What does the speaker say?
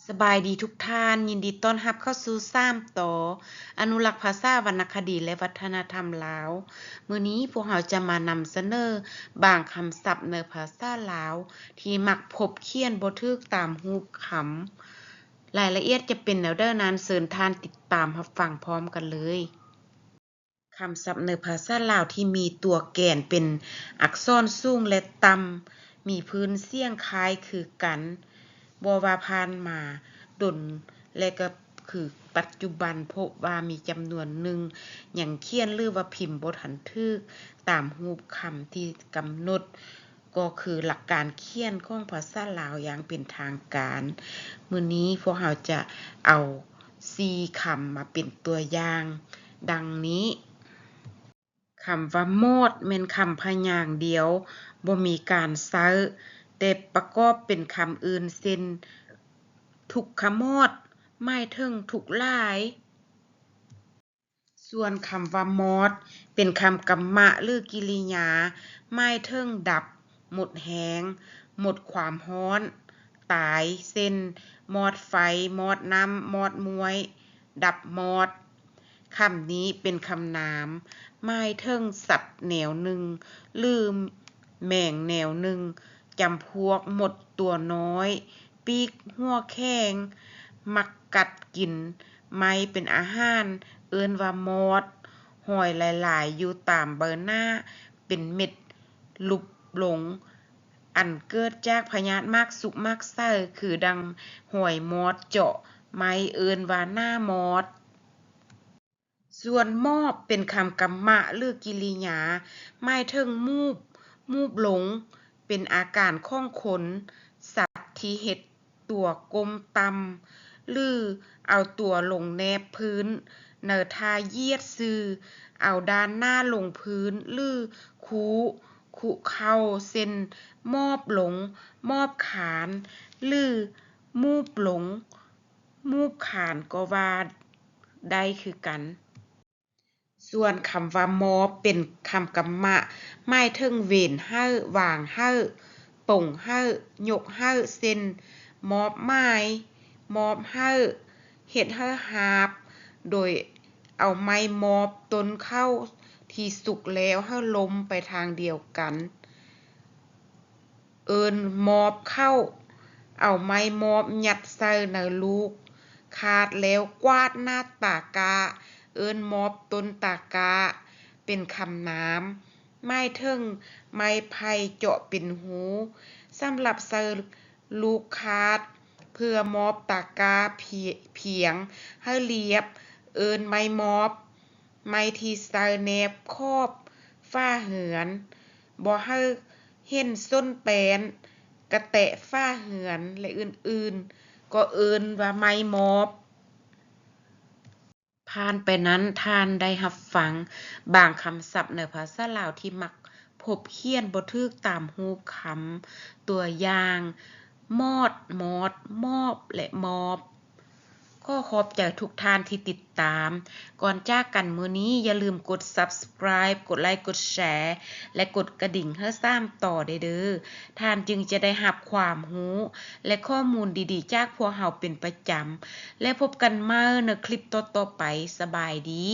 ສະບາຍດີທຸກທ່ານ, ຍິນດີຕ້ອນຮັບເຂົ້າສູ່ສາມຕໍ່ ອະນຸລັກພາສາ, ວັນນະຄະດີ ແລະ ວັດທະນະທຳລາວ. ມື້ນີ້ພວກເຮົາຈະມານຳສະເໜີບາງຄຳສັບໃນພາສາລາວທີ່ມັກພົບຂຽນບໍ່ຖືກຕາມຮູບຄຳ. ລາຍລະອຽດຈະເປັນແນວໃດນັ້ນ, ເຊີນທ່ານຕິດຕາມຮັບຟັງພ້ອມກັນເລີຍ. ຄຳສັບໃນພາສາລາວທີ່ມີຕົວແກນເປັນອັກສອນສູງ ແລະ ຕ່ຳ, ມີພື້ນສຽງຄ້າຍຄືກັນ, ບໍ່ວ່າຜ່ານມາດົນ ແລະ ກໍຄືປັດຈຸບັນ, ພົບວ່າມີຈຳນວນໜຶ່ງຍັງຂຽນ ຫຼື ວ່າພິມບໍ່ທັນຖືກຕາມຮູບຄຳທີ່ກຳນົດ, ກໍຄືຫຼັກການຂຽນຂອງພາສາລາວຢ່າງເປັນທາງການ. ມື້ນີ້ພວກເຮົາຈະເອົາສີ່ຄຳມາເປັນຕົວຢ່າງດັ່ງນີ້. ຄຳວ່າມອດແມ່ນຄຳພະຍາງດຽວ, ບໍ່ມີການໃຊ້, ແຕ່ປະກອບເປັນຄຳອື່ນ ເຊັ່ນ ທຸກຂະມອດ, ໝາຍເຖິງທຸກຫຼາຍ. ສ່ວນຄຳວ່າມອດ ເປັນຄຳກຳມະ ຫຼື ກິລິຍາ, ໝາຍເຖິງດັບ, ໝົດແຮງ, ໝົດຄວາມຮ້ອນ, ຕາຍ, ເຊັ່ນ ມອດໄຟ, ມອດນ້ຳ, ມອດມ້ວຍ, ດັບມອດ. ຄຳນີ້ເປັນຄຳນາມ, ໝາຍເຖິງສັດແນວໜຶ່ງ ຫຼື ແມງແນວໜຶ່ງ, ຈຳພວກມົດຕົວນ້ອຍ, ປີກຫົວແຂງ, ມັກກັດກິນໄມ້ເປັນອາຫານ, ເອີ້ນວ່າມອດ. ຮອຍຫຼາຍໆຢູ່ຕາມໃບໜ້າເປັນເມັດຫຼຸບລົງ, ອັນເກີດຈາກພະຍາດໝາກສຸກໝາກໃສ, ຄືດັ່ງຮອຍມອດເຈາະໄມ້, ເອີ້ນວ່າໜ້າມອດ. ສ່ວນມອບເປັນຄຳກຳມະ ຫຼື ກິລິຍາ, ໝາຍເຖິງມູບ, ມູບລົງ, ເປັນອາການຂອງຄົນ, ສັດທີ່ເຮັດຕົວກົ້ມຕ່ຳ ຫຼື ເອົາຕົວລົງແນບພື້ນ ໃນທ່າຢຽດຊື່, ເອົາດ້ານໜ້າລົງພື້ນ ຫຼື ຄຸ, ຄຸເຂົ່າ, ເຊັ່ນ ໝອບລົງ, ໝອບຄານ ຫຼື ມູບລົງ. ມູບຄານກໍວ່າໄດ້ຄືກັນ. ສ່ວນຄຳວ່າມອບເປັນຄຳກຳມະ, ໝາຍເຖິງເຫວນໃຫ້, ວາງໃຫ້, ປົງໃຫ້, ຍົກໃຫ້, ເຊັ່ນ ມອບໝາຍ, ມອບໃຫ້, ເຮັດໃຫ້ຮາບ, ໂດຍເອົາໄມ້ມອບຕົ້ນເຂົ້າທີ່ສຸກແລ້ວໃຫ້ລົ້ມໄປທາງດຽວກັນ. ເອີ້ນມອບເຂົ້າ, ເອົາໄມ້ມອບຍັດໃສ່ໃນລູກຄາດແລ້ວກວາດໜ້າຕາກ້າ, ເອີ້ນມອບຕົ້ນຕາກ້າ. ເປັນຄຳນາມ, ໝາຍເຖິງໄມ້ໄຜ່ເຈາະເປັນຮູສຳລັບໃສ່ລູກຄາດ ເພື່ອມອບຕາກ້າພຽງໃຫ້ລຽບ, ເອີ້ນໄມ້ມອບ. ໄມ້ທີ່ໃສ່ແນບຂອບຝາເຮືອນ, ບໍ່ໃຫ້ເຫັນສົ້ນແປ້ນກະແຕະຝາເຮືອນ ແລະ ອື່ນໆ ກໍເອີ້ນວ່າໄມ້ມອບ. ຜ່ານໄປນັ້ນ, ທ່ານໄດ້ຮັບຟັງບາງຄຳສັບໃນພາສາລາວທີ່ມັກພົບຂຽນບໍ່ຖືກຕາມຮູບຄຳ, ຕົວຢ່າງ ມອດ, ມອດ, ມອບ ແລະ ມອບ. ຂໍຂອບໃຈທຸກທ່ານທີ່ຕິດຕາມ. ກ່ອນຈາກກັນມື້ນີ້, ຢ່າລືມກົດ Subscribe ກົດໄລ, ກົດແຊ ແລະ ກົດກະດິ່ງໃຫ້ສາມຕໍ່ແດ່ເດີ້. ທ່ານຈຶ່ງຈະໄດ້ຮັບຄວາມຮູ້ ແລະ ຂໍ້ມູນດີໆຈາກພວກເຮົາເປັນປະຈຳ. ແລ້ວພົບກັນໃໝ່ໃນຄລິບຕໍ່ໆໄປ. ສະບາຍດີ.